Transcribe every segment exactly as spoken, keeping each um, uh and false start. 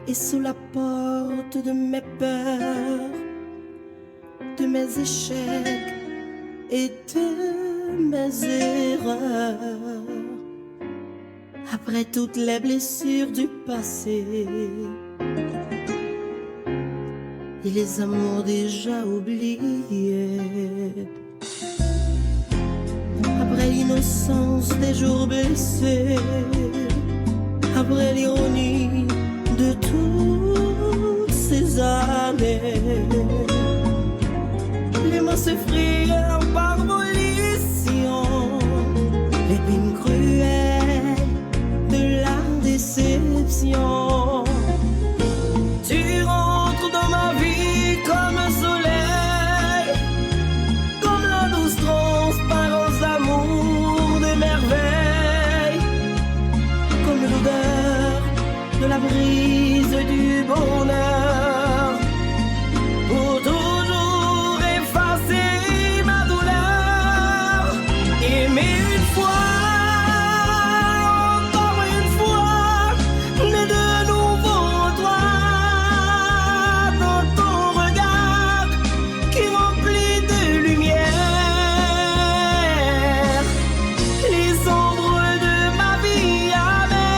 Et sous la porte de mes peurs, de mes échecs et de mes erreurs, après toutes les blessures du passé et les amours déjà oubliés, après l'innocence des jours blessés, après l'ironie de toutes ces années, les mots se frayèrent par volition, l'épine cruelle de la déception. Tu rentres dans ma vie comme un soleil, comme la douce transparence d'amour, de merveille, comme l'odeur de la brise du bonheur, pour toujours effacer ma douleur. Et mille fois, encore une fois, mais de nouveau toi, dans ton regard qui remplit de lumière les ombres de ma vie amère.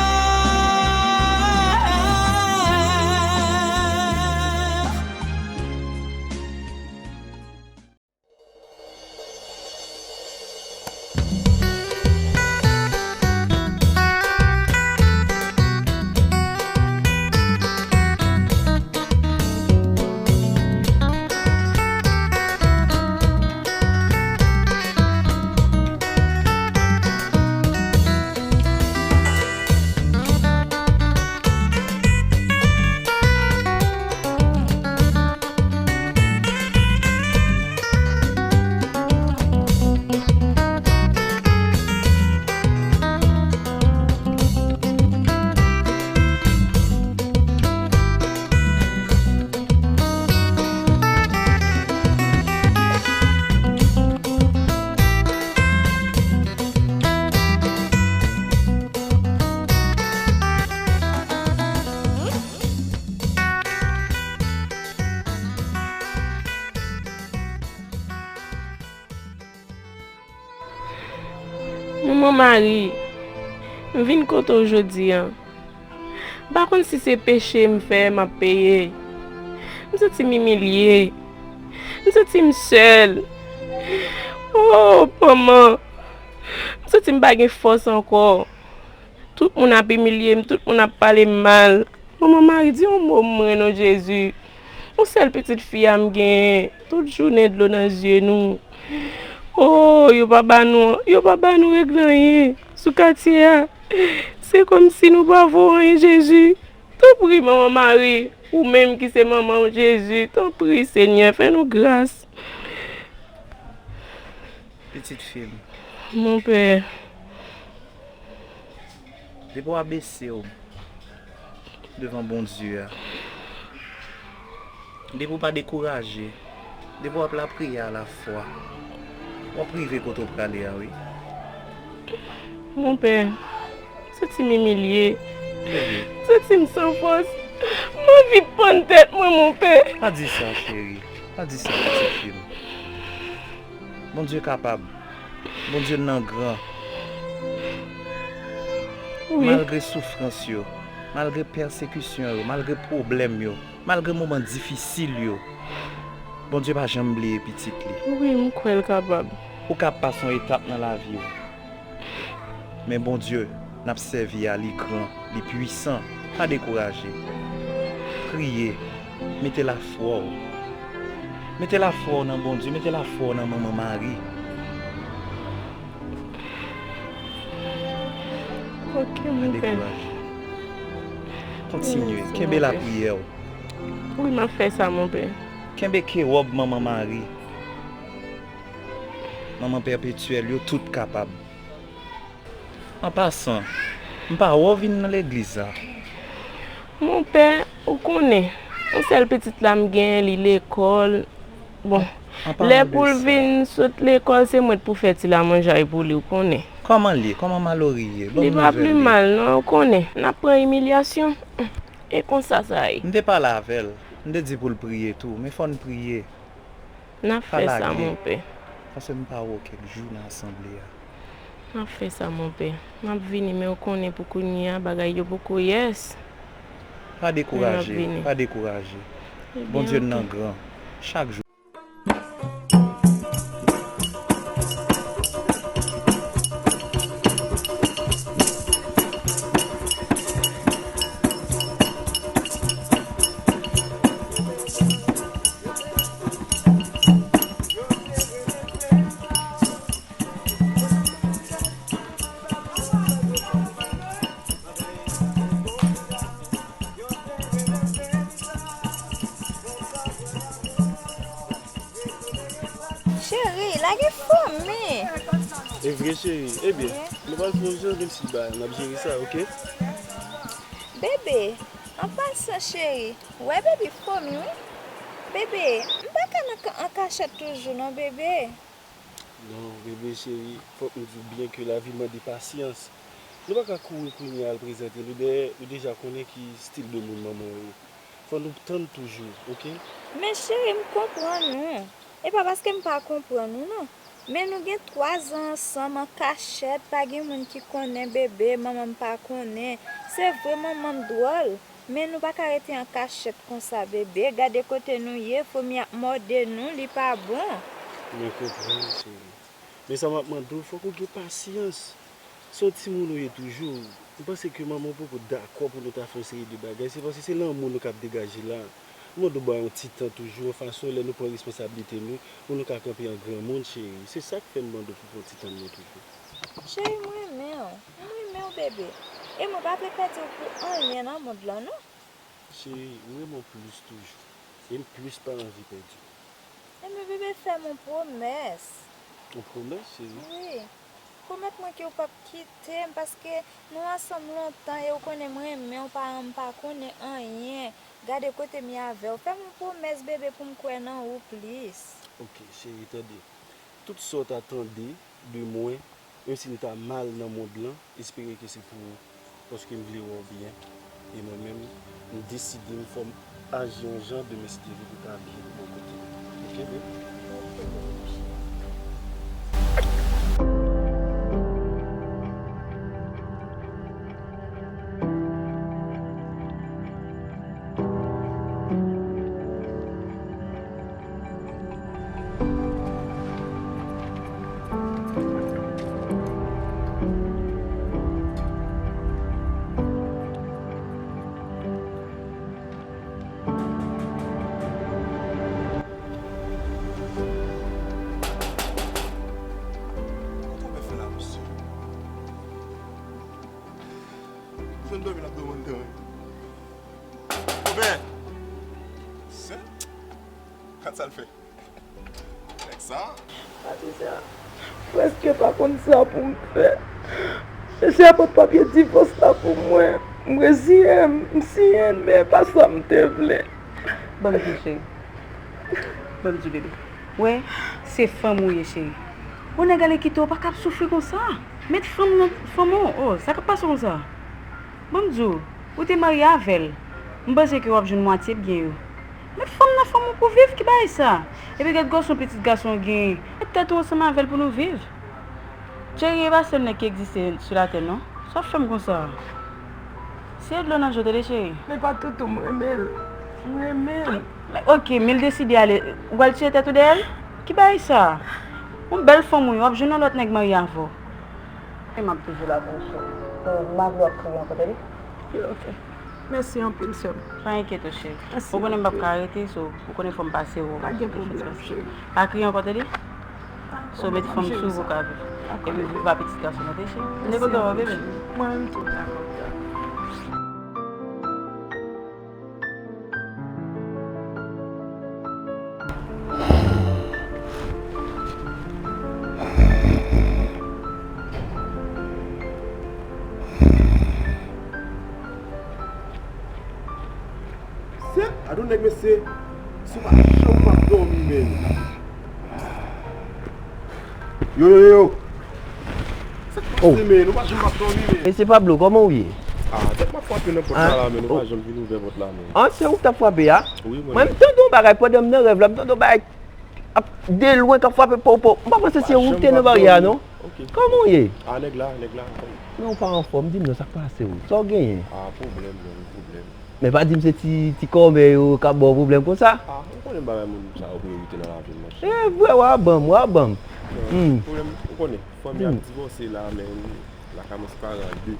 Manman Mari, m vin kote w jodi a. M pa konn si se peche m fè m ap peye. M santi m imilye. M santi m sèl. O, manman! M santi m pa gen fòs ankò. Tout moun ap imilye m, tout moun ap pale m mal. Manman Mari, di yon mo pou mwen non, Jezi. Yon sèl pitit fi a m genyen, tout jounen dlo nan zye nou. O, yo pa ba nou, yo pa ba nou regle anyen sou katye a. Se kòmsi nou pa vo anyen, Jezi. Tanpri, Manman Mari, ou menm ki se manman w, Jezi, tanpri, Senyè, fè nou gras. Pitit fi m. Mon pè. Depi w abese w devan Bondye a, depi w pa dekouraje, depi w ap lapriyè a lafwa, w ap rive kote w prale a, wi. Mon pè, m santi m imilye. M santi m san fòs. M anvi pann tèt mwen, mon pè. Pa di sa, cheri. Pa di sa, pitit fi m. Bondye kapab. Bondye nan gran. Wi. Malgre soufrans yo, malgre pèsekisyon yo, malgre pwoblèm yo, malgre moman difisil yo, Bondye pa janm bliye pitit li. Wi, m kwè l kapab. Ou ka ap pase yon etap nan lavi w. Men Bondye n ap sèvi a, li gran, li pwisan. Pa dekouraje. Priye. Mete lafwa w. Mete lafwa w nan Bondye. Mete lafwa w nan Manman Mari. Ok, mon pè. Pa dekouraje. Kontinye. Kenbe lapriyè w. Wi, m ap fè sa, mon pè. Kenbe ke wòb Manman Mari. Manman pèpetyèl yo tout kapab. An pasan, m pa wè w vin nan legliz la. Mon pè, ou konnen, yon sèl pitit la m genyen, li lekòl. Bon, lè pou l vin sot lekòl, se mwen k pou fè ti lamanjay pou li, ou konnen. Kòman l ye? Kòman Malori ye? Li pa pli mal, non, ou konnen. N ap pran imilyasyon. E konsa sa ye. M te pale avè l. M te di pou l priye tou, men fò n priye. N ap fè sa, monpè. Paske m pa wè w kèk jou nan asanble a. N ap fè sa, monpè. M ap vini, men w konnen pou kounye a, bagay yo poko yès. Pa dekouraje, pa dekouraje. Bondye nan gran. Chak jou. Cheri, lage fòm men. E vre cheri. Ebyen, nou pral fè yon jan de ti bagay, n ap jere sa, oke? Bebe, an pasan cheri, ou wè baby fò m wi. Bebe, m pa ka nan an kachèt toujou non bebe. Non, bebe cheri, fòk m di w byen ke lavi mande pasyans. Nou pa ka kouri kounye a al prezante nou, dayè ou deja konnen ki stil de moun manman w ye. Fò nou tann toujou, oke? Men cheri, m konprann ou. E pa paske m pa konprann ou non. Men nou gen twa zan ansanm an kachèt, pa gen moun ki konnen bebe, manman m pa konnen. Se vre manman m dwòl, men nou pa ka rete an kachèt konsa bebe. Gade kote nou ye, fomi ap mòde nou, li pa bon. Mwen konprann cheri. Men sa m ap mande w, fòk ou gen pasyans. Se yon timoun ou ye toujou. M panse ke manman w poko dakò pou nou ta fè yon seri de bagay. Se paske se lanmou nou k ap degaje la. M mande w ba yon ti tan toujou, yon fason lè nou pran responsablite nou, pou nou ka kanpe an granmoun, cheri. Se sa k fè m mande w pou pran ti tan nou toujou. Cheri, m renmen w. M renmen w, bebe. E mwen pa vle pèdi w pou anyen nan mond lan, non. Cheri, m renmen w plis toujou. E m plis pa anvi pèdi w. Ebyen, bebe, fè m yon pwomès. Yon pwomès, cheri? Wi. Pwomèt mwen ke w p ap kite m, paske nou ansanm lontan e ou konnen m renmen w, paran m pa konnen anyen. Gade kote m ye avè w. Fè m yon pwomès, bebe, pou m kwè nan ou plis. Oke, cheri, tande. Tout sa w ta tande de mwen, menm si m ta mal nan mond lan, espere ke se pou ou, paske m vle wè w byen. E mwen menm, m deside m fò m aji yon jan demen si Dye vle pou w ta byen bò kote m. Oke, baby? Jwenn dòmi l ap dòmi anndan wi. Kòmè! Sèt! Kat sa l fè? Nèg sa. Patrizia, m prèske pa konn sa pou m fè. Mesye a pote papye divòs la pou mwen. M reziyen m, m siyen l, men e pa sa m te vle. Ban m di w, cheri. Ban m di w, bebe. W wè, se fanm ou ye, cheri. Yon nèg ale kite w, ou pa ka ap soufri konsa. Met fanm nan fanm ou. Oh, sa k ap pase w konsa? Ban m di w, ou te marye avè l. M panse ke w ap jwenn mwatye byen yo. Met fanm nan fanm ou pou viv, ki bagay sa? Epi gad gason pitit gason w genyen. Met tèt ou ansanm avè l pou nou viv. Cheri, e pa sèl nèg ki egziste sou latè non. Sa w ap fè m konsa? Siye dlo nan je w tande, cheri. Men pa toutou, m renmen l. M renmen l. Men, ok, men l deside ale, ou pral tiye tèt ou dèyè l? Ki bagay sa? Yon bèl fanm ou ye, w ap jwenn yon lòt nèg marye avè w. E m ap toujou la pou ou, cheri. M pa vle w ap kriye ankò, tande? Ok. Mèsi anpil, sè m. Pa enkyete w, cheri. Ou konnen m p ap ka rete, so, ou konnen fò m pase wè w. Pa gen pwoblèm, cheri. Pa kriye ankò, tande? So, met fanm sou ou pou w ka viv. Epi viv ak pitit gason nan, tande, cheri? M te kontan wè w, bebe. Mwen menm tou. Dakò, dakò. Se, gade yon nèg mesye, si w pa janm p ap dòmi menm. Yo, yo, yo, yo. Sa k pase men, nou pa janm p ap dòmi men. Mesye Pablo, kòman w ye? Ah, tèt m ap fè yon Nan pòt la, la, men nou pa janm vin ouvè pòt la, men. An, se ou k t ap frape a? Wi, mwen. Mwen, m tande yon bagay pandan m nan rèv la, m tande yon bagay ap de lwen k ap frape popo. M pa panse se ou k te nan baryè a, non? Kòman w ye? A, nèg la, nèg la. Men ou pa anfòm, di m non, sa k pase w? Sa w genyen? A, pwoblèm, non, pwoblèm. Men pa di m se ti, ti kòmè yo k ap ba w pwoblèm konsa. A, ou konnen m pa renmen moun sa yo priyorite nan lavi m, monchè. E vre, w a ban m, w a ban m. Non, pwoblèm, ou konnen, fanmi ap divòse la, men lakay mwen separe an de.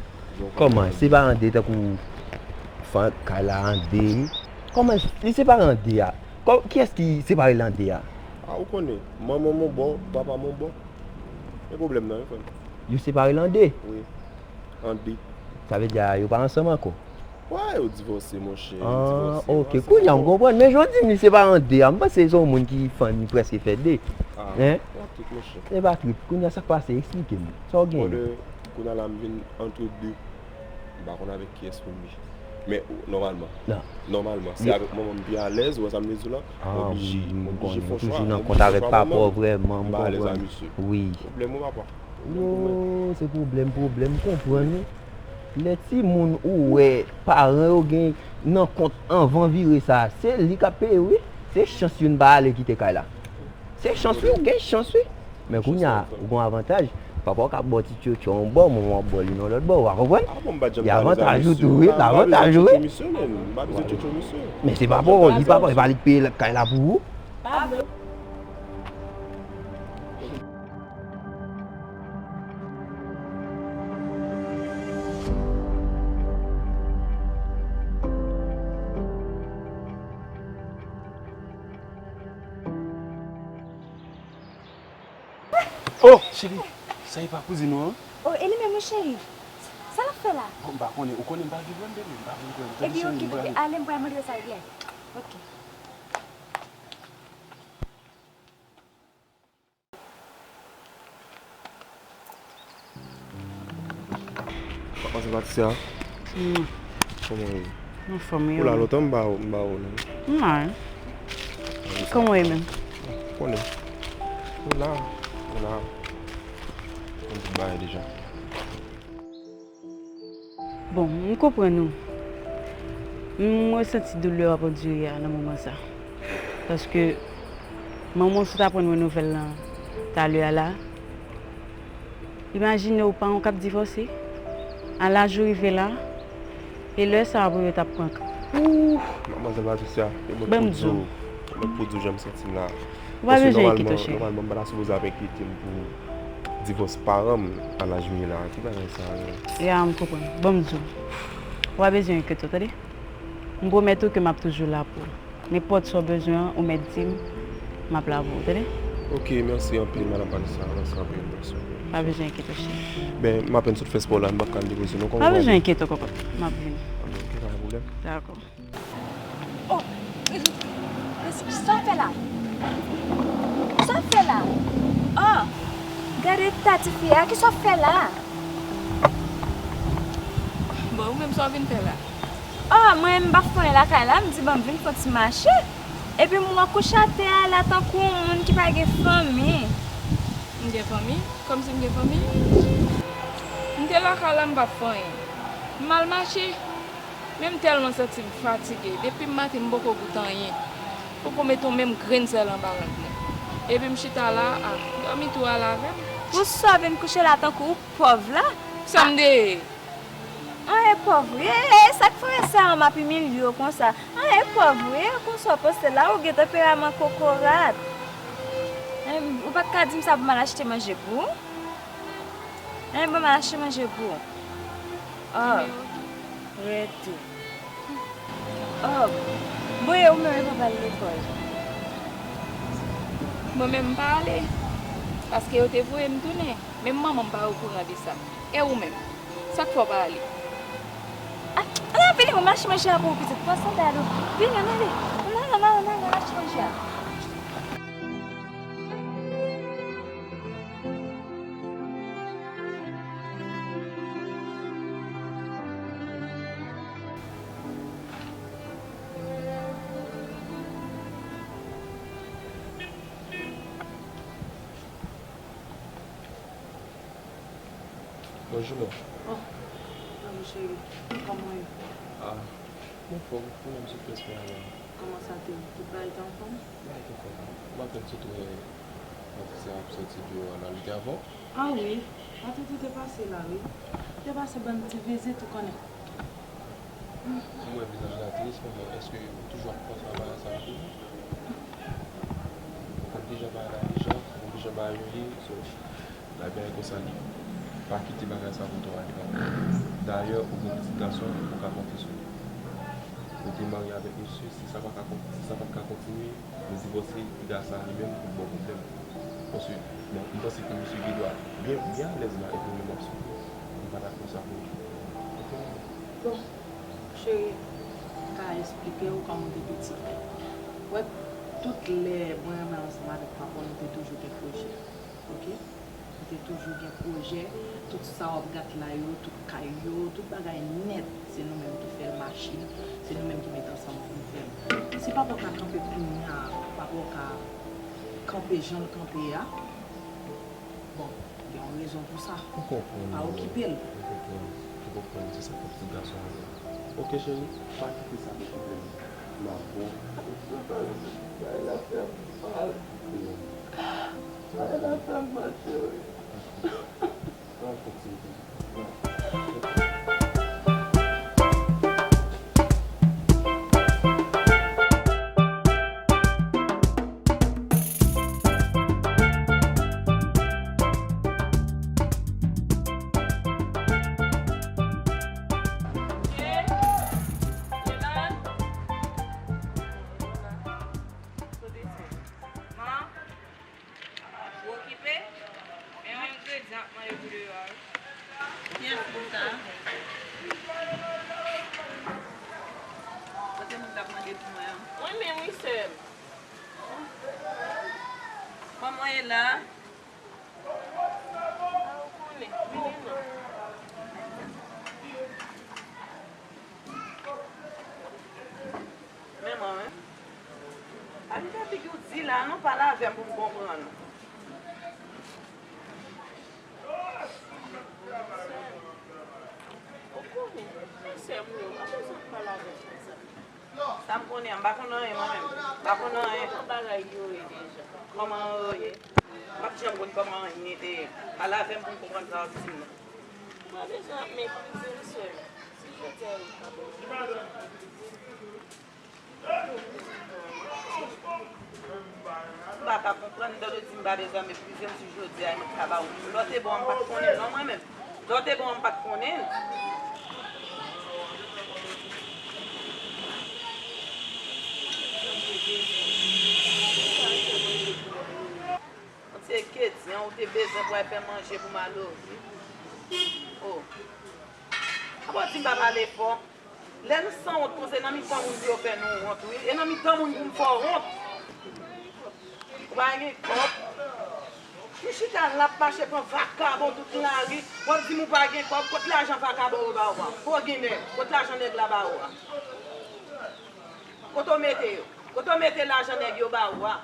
Kòman? Separe an de tankou fan, kay la an de. Kòman li separe an de a? Kò-, kiyès ki separe l an de a? A, ou konnen, manman m yon bò, papa m yon bò. E pwoblèm nan, wi, frè m. Yo separe l an de? Wi. An de. Sa vle di a, yo pa ansanm ankò? Wè, yo divòse, monchè, yo divòse. Ah, ok. Kounye a m konprann. Men jan w di m li separe an de a, m panse se yon moun ki fann li prèske fè de. Ah, se pa trip, monchè. Se pa trip. Kounye a sa k pase? Eksplike m. Sa w genyen? Kounye a la m vin antre de. M pa konn avèk kiyès pou m ye. Men, nòmalman. Nòmalman, se avèk manman m pi alèz, ou wè sa m vle di w la? M oblije, m oblije fè yon chwa, m oblije fè yon chwa pou mwen. M pa alèz a misye. Wi. Pwoblèm ou papa. Yo, se pwoblèm, pwoblèm, m konprann wi. Lè timoun ou wè paran yo gen nan kont anvan vire sa, se li k ap peye wi. Se chans youn pa ale kite kay la. Se chans wi, ou gen chans wi. Men kounye a, ou gen avantaj. Papa w ka ba w ti tchotcho yon bò, manman w ap ba w li nan lòt bò, w a konprann? Gen avantaj ou tou wi, gen avantaj ou wi. Men se papa w, li papa w, e pa li k peye kay la pou ou. Oh, cheri, sa e pa kouzin ou an? Oh, e li menm wi, cheri. Sa l ap fè la? Bon, m pa konnen. Ou konnen m pa gen pwoblèm, baby. M pa vin kwè. Epi, ok, bebe, ale, m pral montre w sa l gen. Ok. Manzè Patricia. Kòman w ye? Anfòm wi. Ou la lontan m pa, m pa wè w non. M la wi. Kòman w ye menm? Ou konnen. M la, m la. Konn tout bagay deja. Bon, m konprann ou. M resanti doulè w ap andire a nan moman sa. Paske manman w sot aprann mwen nouvèl lan talè a la. Imajine w paran w k ap divòse. A laj ou rive la, e lè sa a pou yo t ap pran k-, ooh! Manmzèl Patricia, e mwen k pou di w, mwen k pou di w jan m santi m la. Ou pa bezwen enkyete w, cheri. Nòmalman, m pa ta sipoze ap enkyete m pou divòs paran m a laj m ye la. Ki bagay sa menm? Ya, m konprann. Ban m di w. Ou pa bezwen enkyete w, tande? M pwomèt ou ke m ap toujou la pou ou. Nenpòt sa w bezwen an, ou mèt di m, m ap la pou ou, tande? Ok, mèsi anpil, madanm Vanessa. Mèsi anpil, mèsi anpil. Pa bezwen enkyete w, cheri. Ben, m apèn sot fè spò la, m p ap ka al depoze w non. Kòman w prale? Pa bezwen enkyete w, kokot. M ap vini. Ok, pa gen pwoblèm. Dakò. Oh, sa w fè la? Sa w fè la? Oh, gade eta tifi a, kisa w fè la? Bon, ou menm sa w vin fè la? Oh, mwen menm m pa fè anyen lakay la, m di ban m vin fè yon ti mache. Epi m wè w kouche atè a la tankou yon moun ki pa gen fanmi. M gen fanmi? Kòmsi m gen fanmi? M te lakay la, m pa fè anyen. M al mache. Men m tèlman santi m fatige. Depi maten m poko goute anyen. Poko mete yon menm grenn sèl anba rad mwen. Epi m chita la a, dòmi tou ale avè m. Pou sa w vin kouche la tankou w pòv la? Sa m te ye? Anyen pòv wi. E, e, sa k fè sa m ap imilye w konsa? Anyen pòv wi. Konsa w panse la, ou gen tanperaman kokorat. Em, ou pa t ka di m sa pou m al achte manje pou ou? Em, ban m al achte manje pou ou. Oh, rete. Oh, bon, e ou menm, e pa pral lekòl? Mwen menm, m pa ale. Paske yo te voye m tounen. Menm manman m pa okouran de sa. E ou menm? Sa k fè w pa ale? Ah, ala, vini, mwen mache manje a pou ou, pitit. Pran sandal ou. Vini, ann ale. Ann ale, ann ale, ann ale, ann ale, mache manje a. Bonjou, mè. Oh. Cheri, kòman w ye? Ah, m anfòm, ou menm sou pès mwen alò? Kòman sa te ye? Tout bagay te anfòm? Bagay te anfòm. M apèn sot wè Patricia ap sòti deyò a la, li te avè w? Ah wi, Patricia te pase la wi. Li te pase ban m ti vizit, ou konnen. M wè vizaj la tris, manman, èske ou toujou ap panse a bagay sa a toujou? Ou konn kijan bagay la ye, jan, ou konn kijan bagay yo ye, so, bagay konsa li pa kite bagay sa pou twa ale papa. Dayè, ou gen pitit gason, ou ka konte sou li. Ou te marye avèk misye, si sa pa ka kon- si sa pa t ka kontinye, nou divòse, piga sa li menm pou l ba w pwoblèm. Paske, bon, m panse ke misye gen dwa byen, byen alèz la epi ou menm w ap soufri. M pa dakò sa pou ou. Oke manman? Bon, cheri, m ka esplike w kòman w te piti. Wè, tout lè mwen renmen ansanm avèk papa w, nou te toujou gen pwojè. Oke? Nou te toujou gen pwojè, tout sa w ap gad la yo, tout kay yo, tout bagay nèt, se nou menm ki fè l, machin, se nou menm ki met ansanm pou n fè l. Si papa w ka kanpe kounye a, papa w ka kanpe jan l kanpe a, bon, gen yon rezon pou sa. Ou konprann, pa okipe l. Ou konprann, ou konprann, se sa fè pitit gason an ye. Oke cheri, pa kite sa okipe m. M ap bon. Bagay la fè m mal. Bagay la fè m mal, cheri. Pran kòb ti bebe. Ou okipe? Men yon engredyan ap mande pou deyò a wi. Kiyès moun sa a? Kote moun k ap mande pou mwen an? Mwen menm wi sè m. Kòman w ye la? A ou konnen, vini non. Men mwen menm. Pa gen figi w di la non, pale avè m pou m konprann. Ou konnen, men sè m yo, pa bezwen pale avè m konsa. Sa m konnen an, m pa konn anyen mwen menm. M pa konn anyen. Kòman bagay yo ye deja? Kòman yo ye? M pa t janm konn kòman anyen te ye. Pale avè m pou m konprann sa w ap di m nan. Ou pa bezwen ap meprize m sè m. Si jodi a yo ka bon, ou pa bezwen ap meprize m. M pa ka konprann, lè w di m pa bezwen meprize m, si jodi a mwen t ka ba w. Lè w te bon an, m pa t konnen non mwen menm. Lè w te bon an, m pa t konnen. Ou se ketyen, ou te bezwen pou al fè manje pou Malovi. O. Apa w di m pa pale fò? Lè nou sanwont konsa, e nan mitan moun pou yo fè nou wont, wi. E nan mitan moun pou m fè w wont. Ou pa gen kòb. Ou chita la ap mache pran vakabon tout lari. W ap di m ou pa gen kòb. Kot lajan vakabon yo ba ou a? Pòginè, kot lajan nèg la ba ou a? Kote w mete yo? Kote w mete lajan nèg yo ba ou a?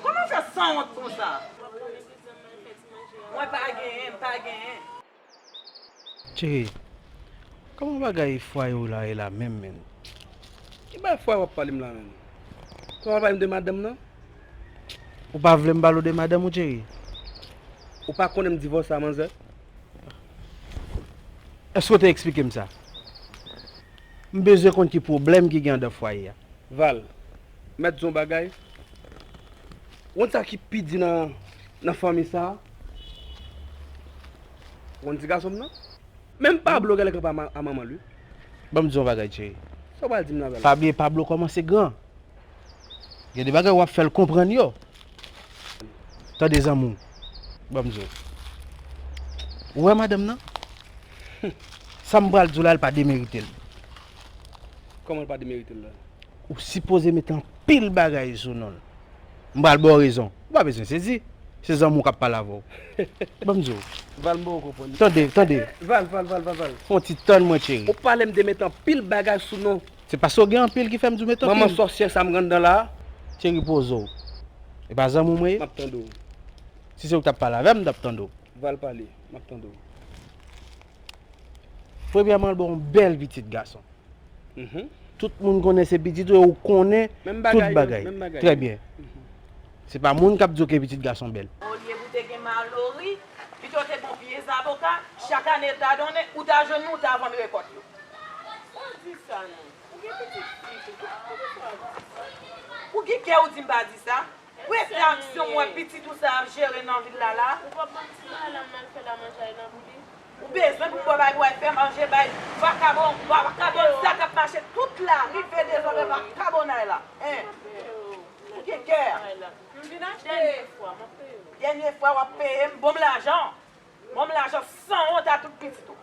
Kòman w fè sanwont konsa? Mwen pa genyen, m pa genyen. Cheri, kòman bagay fwaye w la ye la menm menm? Ki bagay fwaye w ap pale m la menm? Kòman w pale m de madanm nan? Ou pa vle m pale w de madanm ou, cheri? Ou pa konnen m divòse a manzè? Èske w te eksplike m sa? M bezwen konn ki pwoblèm ki gen anndan fwaye a. Val, mèt di w yon bagay. Ou konn sa ki pi di nan, nan fanmi sa a? Ou konn ti gason m nan? Menm Pablo genlè kanpe a ma- a manman l wi. Ban m di w yon bagay, cheri. Sa w pral di m la, Val? Pa bliye Pablo kòmanse gran. Gen de bagay w ap fè l konprann yo. Tande zanmi w. Ban m di w. Ou wè madanm nan? Sa m pral di w la, l pa demerite l. Kòman l pa demerite l la? Ou sipoze mete anpil bagay sou non l. M pral ba w rezon. Ou pa bezwen sezi. Se zanmi w k ap pale avè w. Ban m di w. Val, m poko konprann. Tande, tande. Val, Val, Val, Val, Val. Fè yon ti tann mwen, cheri. Ou pale m de mete anpil bagay sou non. Se paske w gen anpil ki fè m di w mete anpil. Manman sòsyè sa m gen anndan la a. Cheri, poze w. E pa zanmi w mwen ye? M ap tande w. Si se ou k t ap pale avè m, m t ap tande w. Val pale, m ap tande w. Premyèman, l ba w yon bèl pitit gason. Tout moun konnen se pitit ou e ou konnen tout bagay. Trè byen. Se pa moun k ap di w ke pitit gason bèl. Olye pou te gen Malori, pito te gon pye zaboka, chak ane l ta donnen, ou ta jwenn li, ou ta vann rekòt yo. Sa w di sa non? Ou gen pitit fi tou, pou, poukisa w ap di sa? Pou ki kè ou di m pa di sa? Prete aksyon m wè pitit ou sa ap jere nan vil la la. Ou p ap ban ti madanm nan fè lamanjay nan pou li? Ou bezwen pou m ba w bagay pou w al fè manje bay vakabon, vakabon sa k ap mache tout lari fè dezòd nan vakabonnay la. Hein? Ou gen kè a? M vin achte. Dènye fwa, m ap peye w. Dènye fwa w ap peye m, ban m lajan. Ban m lajan sanwont a tout pitit ou.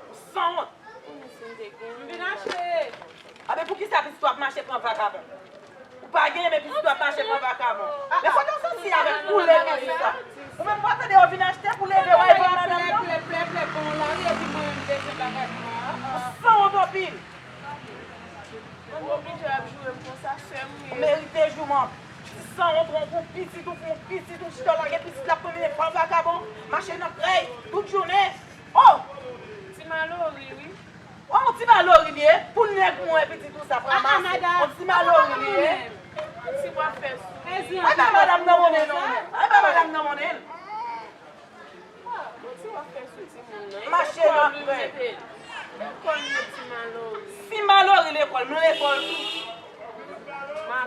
Ou sanwont. M vin achte. Anben poukisa pitit ou ap mache pran vakabon? Ou pa genyen men pitit ou ap mache pran vakabon. Men kote w soti avèk koulè pitit sa? Ou menm pa tande yo vin achte pou leve w al vann madanm nan? Plè, plè, plè, plè, bon lari epi mwen menm bezwen bagay mwen an. Ou sanwont anpil. Ou oblije ap joure m konsa, sè m ou ye. Ou merite jouman. Ti sanwont, ou pran pou pitit ou, pou pitit ou, chita w lage pitit la, konbyen fwa vakabon, mache nan krèy, tout jounen. Oh! Ti Malori, wi. Oh, yon ti Malori li ye. Pou nèg mwen, pitit ou sa, pran mas. Yon ti Malori li ye. Si w ap fè sou li. Ay, pa madanm nan monnen non. Ay, pa madanm nan monnen. Mache nan krèy. Si Malori lekòl, m lekòl tou.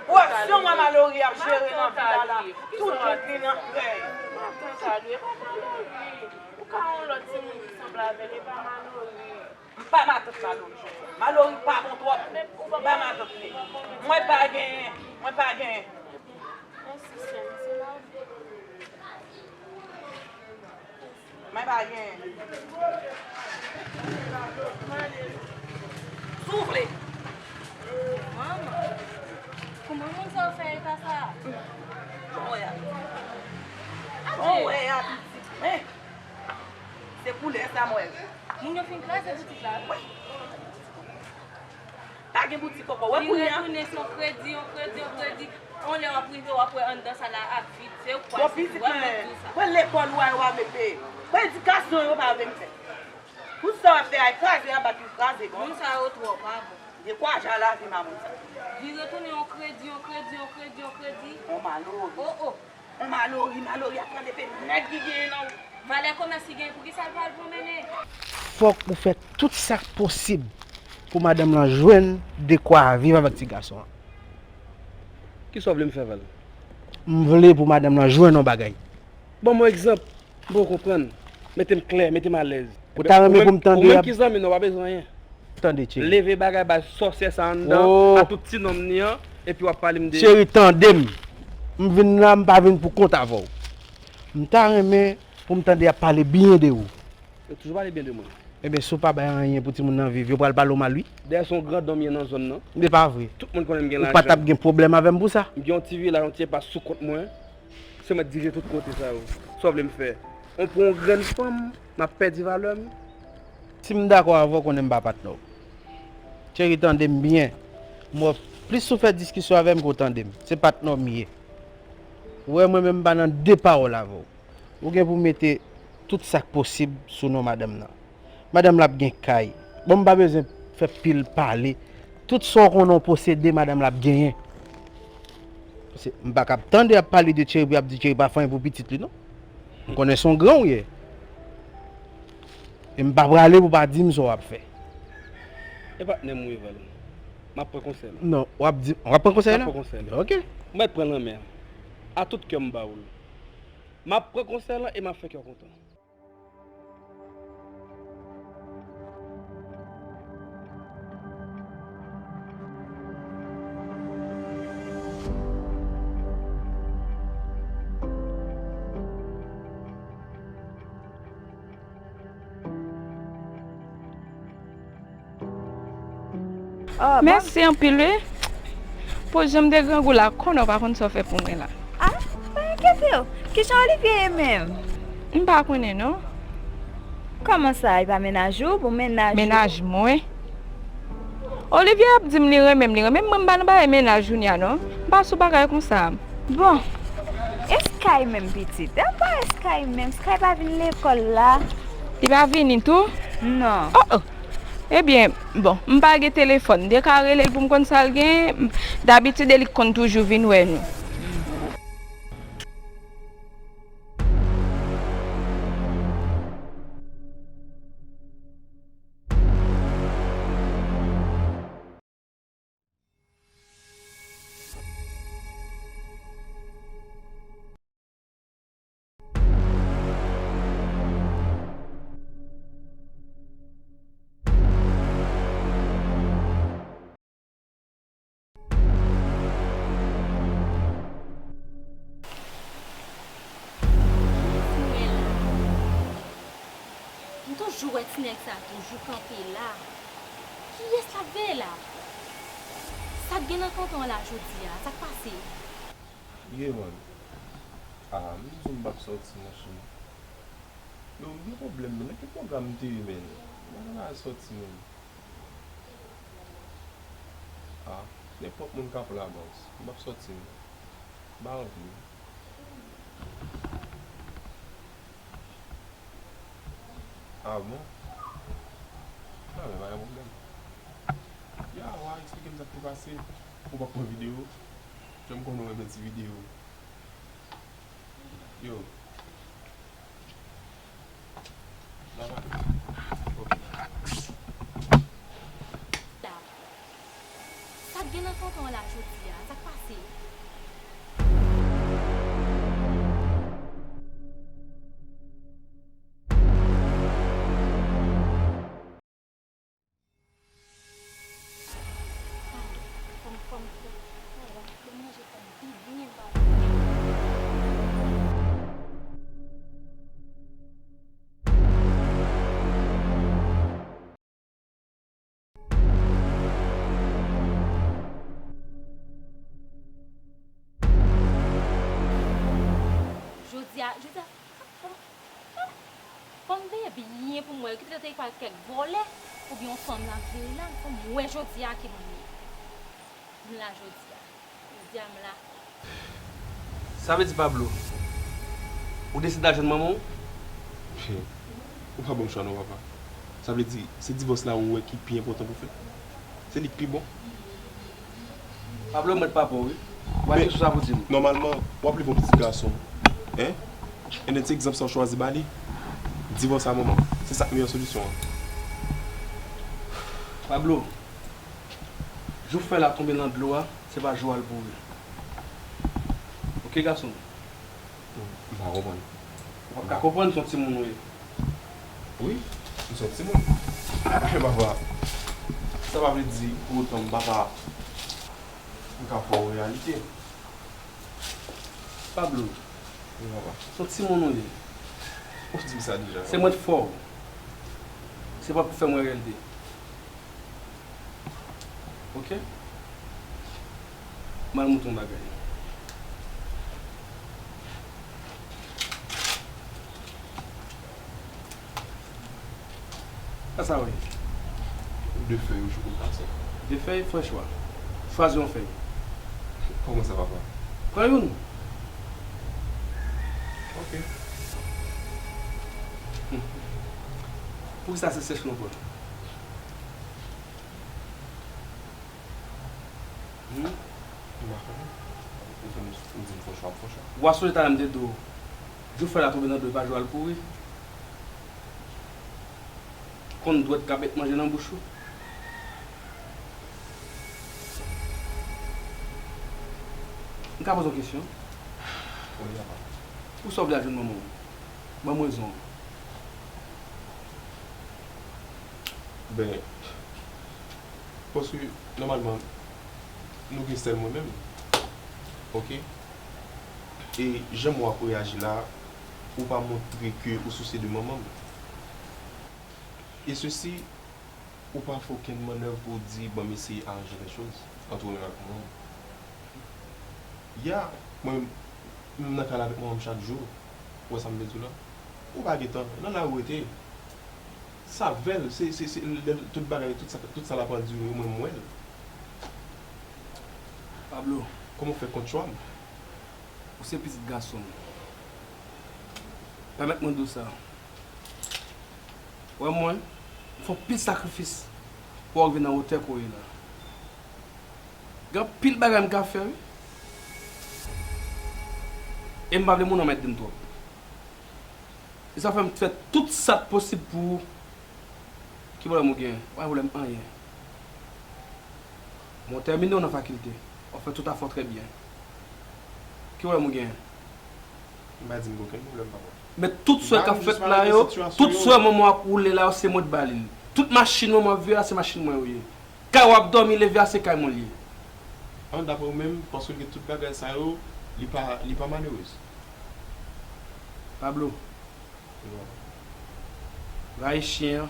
Pou aksyon mwen Malori ap jere nan vil la la, tout moun vin nan krèy. Ou ka yon lòt timoun ki sanble avè l, e pa Malori. M pa matant Malori. Malori pa bon twòp. M pa matant li. Mwen pa genyen. Mwen pa genyen. Mèsi, sè m, se lavi. Mwen pa genyen. Soufle. Manman, kòman moun sa yo fè eta sa a? Bon, wè a. Bon, wè a, pitit mwen. Se koulè sa m wè. Moun yo fin kraze boutik la, wi. Pa gen boutik ankò. Wè kounye a. Li retounen se yon kredi, yon kredi, yon kredi. On lè w ap rive, w ap wè anndan sa la ap vid. Se ou k pral sezi. Wè m di w sa. Wè lekòl ou a, yo pa vle peye. Wè edikasyon yo pa vle m fè. Tout sa w ap fè a, kraze a, bat yo kraze, bon. Moun sa yo twò pa bon. Dekwaje lavi mamoun sa. Li retounen yon kredi, yon kredi, yon kredi, yon kredi. On Malori. Oh, oh. On Malori, Malori ap pran depe nèg ki genyen nan. Valè komès li genyen, poukisa l pa al pwonmennen? Fòk ou fè tout sa k posib pou madanm lan jwenn dekwa viv avèk ti gason an. Kisa w vle m fè, Val? M vle pou madanm lan jwenn yon bagay. Ban m yon egzanp. M poko konprann. Mete m klè, mete m alèz. Ou ta renmen pou m tande y ap. Ou menm ki zanmi nou, w pa bezwen anyen. Tande, cheri. Leve bagay bay sòsyè sa anndan, a tout ti nonm ni an, epi w ap pale m de. Cheri, tande m. M vin la, m pa vin pou kont avè w. M ta renmen pou m tande y ap pale byen de ou. Yo toujou pale byen de mwen. Ebyen, si w pa bay anyen pou timoun nan viv, yo pral pale w mal, wi. Dayè, se yon grandonm m ye nan zòn nan. Se pa vre. Tout moun konnen m gen lajan. Ou pa t ap gen pwoblèm avè m pou sa. M gen yon ti vilaj, yon ti enpas sou kont mwen. Se mwen k dirije tout kote sa yo. Sa w vle m fè? On pou yon grenn fanm, m ap pèdi valè m? Si m dakò avè w, konnen m pa patnè w. Cheri, tande m byen. M wè plis ou fè diskisyon avè m ke w tande m. Se patnè w m ye. Ou wè, mwen menm, m pa nan de pawòl avè w. Ou gen pou mete tout sa k posib sou non madanm nan. Madanm la ap gen kay. Bon, m pa bezwen fè pil pale. Tout sa w konnen w posede, madanm la ap genyen. Paske m pa kab tande y ap pale de Thierry pou y ap di Thierry pa fè anyen pou pitit li, non. M konnen se yon gran w ye. E m pa prale pou w pa di m sa w ap fè. E patnè m ou ye, Val. M ap pran konsèy la. Non, w ap di, w ap pran konsèy la? M ap pran konsèy la. Ok. M mèt pran lanmen an. A tout kè m ba ou l. M ap pran konsèy lan e m ap fè kè w kontan. Mèsi anpil wi. Pou jan m te grangou la, konnen w pa konn sa w fè pou mwen la. Ah, pa enkyete w. Kijan Olivier ye menm? M pa konnen non. Kòman sa, e pa mennaj ou? Bon, mennaj ou. Mennaj mwen? Olivier ap di m li renmen m, li renmen m, mwen m pa nan bagay mennaj kounye a non. M pa sou bagay konsa. Bon, e Sky menm pitit? Anba e Sky menm, Sky pa vin lekòl la. Li pa vini tou? Non. Oh, oh. Ebyen, bon, m pa gen telefòn. M te ka rele l pou m konn sa l gen. Dabitid, e li k konn toujou vin wè nou. M toujou wè ti nèg sa toujou kanpe la. Kiyès l ap veye la? Sa k gen nan kanton an la jodi a? Sa k pase? Ye, man. A, m di w m p ap sòti, monchè. Yo, m gen pwoblèm, men nan ki pwogram m te ye, men? M pa nan la sòti, men. A, nenpòt moun ka pran avans. M p ap sòti, men. M pa anvi. A bon? A, men pa gen pwoblèm. Ya, w a eksplike m sa k te pase. Ou p ap pran videyo? Jan m konnen w renmen ti videyo. Yo. N a pale. Ok. Sa k gen nan kanton an la jodi a? Sa k pase? Jodi a, jodi a, fò m, fò m veye byen pou m wè. Kite te pral kèk vòlè oubyen yon fanm l ap veye la. Fò m wè jodi a ki moun li ye. M la jodi a. Jodi a m la. Sa vle di, Pablo, ou deside al jwenn manman w? Ou pa ban m chwa non, papa. Sa vle di, se divòs la ou wè ki pi enpòtan pou fè? Se li k pi bon? Pablo, mwen pa bon, wi. Ou pa gen sou sa pou di m. Nòmalman, w ap leve yon pitit gason. Hein? And then se egzanp sa w chwazi ba li. Divòse a manman. Se sa k meyè solisyon an. Pablo, jou fèy la tonbe nan dlo a, se pa jou a l pou ri. Oke, gason? M pa konprann. Ou p ap ka konprann, se yon timoun ou ye. Wi, m se yon timoun. Papa, sa pa vle di pou otan m pa ka, m ka fè w reyalite. Pablo, wi, papa. Se yon timoun ou ye. Ou di m sa deja. Se mwen k fè w. Se pa pou fè m wè reyalite. Oke? M al montre w yon bagay. Sa sa w ye? De fèy ou chou pou pase. De fèy, fè chwa. Chwazi yon fèy. Kòman sa, papa? Pran youn. Oke. Poukisa se sèch nou pran? Hmm? M pa konnen. Ou fè m, ou di m fè chwa, m fè chwa. Ou a sonje talè m te di w, jou fèy la tonbe nan dlo, e pa jou a l pou ri. Konn dwèt k ap met manje nan bouch ou. M ka poze w kesyon? Wi, papa. Pousa w vle al jwenn manman w? Ban m rezon an. Ben, paske, nòmalman, nou gen sèl mwen menm. Oke? E jan w ap reyaji la, ou pa montre ke ou sousye de manman m. E sesi, ou pa fè okenn mannèv pou w di, "Ban m eseye aranje lè choz ant ou menm ak manman m." Ya, mwen, m nan kay la avèk manman m chak jou. Ou wè sa m vle di w la? Ou pa gentan, nan lari w rete. Sa vèl, se, se, se, lè tout bagay, tout sa, tout sa l ap andire, mwen, m wè l. Pablo. Kòman w fè kont chwa m? Ou se pitit gason m. Pèmèt mwen di w sa. Wè mwen, m fè anpil sakrifis Fò w rive nan wotè ke w ye la. Gen anpil bagay m ka fè, wi. E m pa vle moun nan mèt di m twòp. E sa fè m fè tout sa k posib pou ou. Ki pwoblèm ou gen? Pa gen pwoblèm anyen. Bon, w tèmine w nan fakilte. W ap fè tout afè w trè byen. Ki pwoblèm ou gen? M pa di m gen okenn pwoblèm, papa. Men tout swè k ap fèt la yo, tout swè manman w ap woule la yo, se mwen k ba li l. Tout machin manman w ap viv la, se machin mwen yo ye. Kay w ap dòmi leve a, se kay mwen l ye. An, daprè w menm, paske l gen tout bagay sa yo, li pa, li pa malerèz. Pablo, rayi chyen an,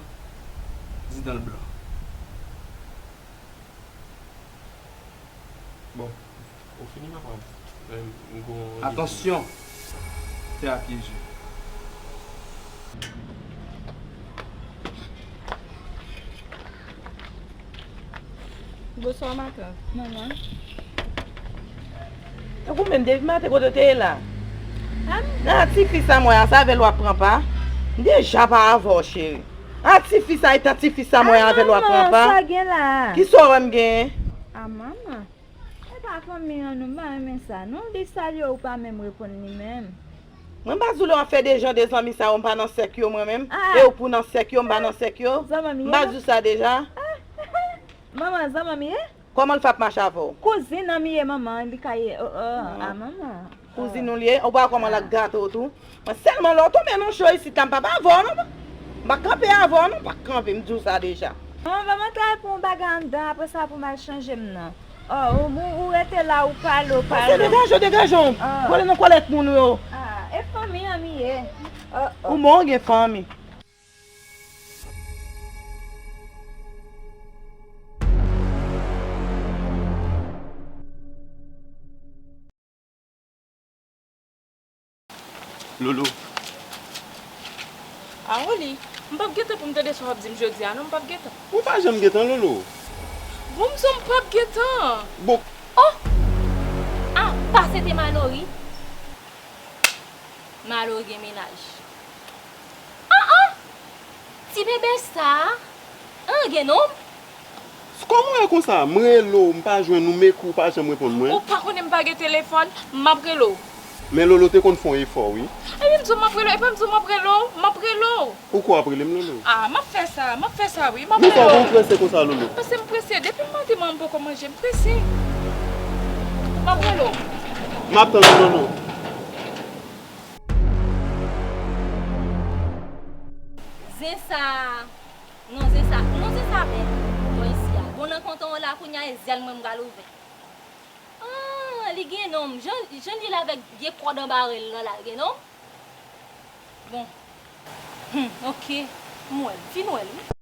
di dan l blan. Bon, ou fini, papa? M gon randevou. Atansyon, tè a pyeje. Bonswa, matant. Manman. Tankou menm depi maten kote w te ye la? Nan tifi sa m wè a, se avè l w ap pran pa? M deja pa avè w, cheri. A tifi sa, etan tifi sa m wè a, avè l w ap pran pa? Sa gen la? Kisa w wè m genyen? A manman. E pa fanmi an nou, m pa renmen sa non. Li salye w, ou pa menm reponn li menm. Mwen m pa di w lè w ap fè de jan de zanmi sa yo, m pa nan sèk yo mwen menm. E ou pou nan sèk yo, m pa nan sèk yo. M pa di w sa deja? Manman, zanmi m ye? Kòman l fè ap mache avè w? Kouzin an m ye, manman, li ka ye. A manman. Kouzin ou l ye? Ou pa wè kòman l ap gate w tou? Mwen sèlman lè w tonbe nan cho isit la, m p ap avè w non. M pa kanpe avè w non, m pa kanpe, m di w sa deja. Manman, ban m antre al pran yon bagay anndan, apre sa pou m al chanje m nan. O, ou, ou, ou rete la, ou pale, ou pale. Pase degaje w, degaje w. Rele nan kòlèt moun ou yo. A, e fanmi an m ye. Ou bon, gen fanmi. Lolo. A, Oli, m p ap gentan pou m tande sa w ap di m jodi a non, m p ap gentan. Ou pa janm gentan, Lolo. Bon, m di w m p ap gentan. Bon. O! A, pa se te Malori. Malori gen mennaj. An, an! Ti bebe sa a, an, gen nonm? Kòman w wè konsa? M rele w, m pa jwenn ou, m ekri w, ou pa janm reponn mwen. Ou pa konnen m pa gen telefòn, m ap rele w. Men Lolo te konn fè yon efò, wi. Ebyen, m di w m ap rele w, e pa m di w m ap rele w, m ap rele w. Ou kwè w ap rele m, Lolo? A, m ap fè sa, m ap fè sa, wi, m ap rele w. Men sa w gen w prese konsa, Lolo? Paske m prese, depi maten m poko manje, m prese. M ap rele w. M ap tann ou, Lolo. Zen sa, non, zen sa, non, zen sa bèl. Bò isi a. Bon, nan kontan w la kounye a, e zyèl mwen m pral ouvè. An, li gen nonm. Jan, jan l ye la avèk vye kòd anba ren l lan la, l gen nonm? Bon. Hum, ok. M wè l. Fin wè l, wi.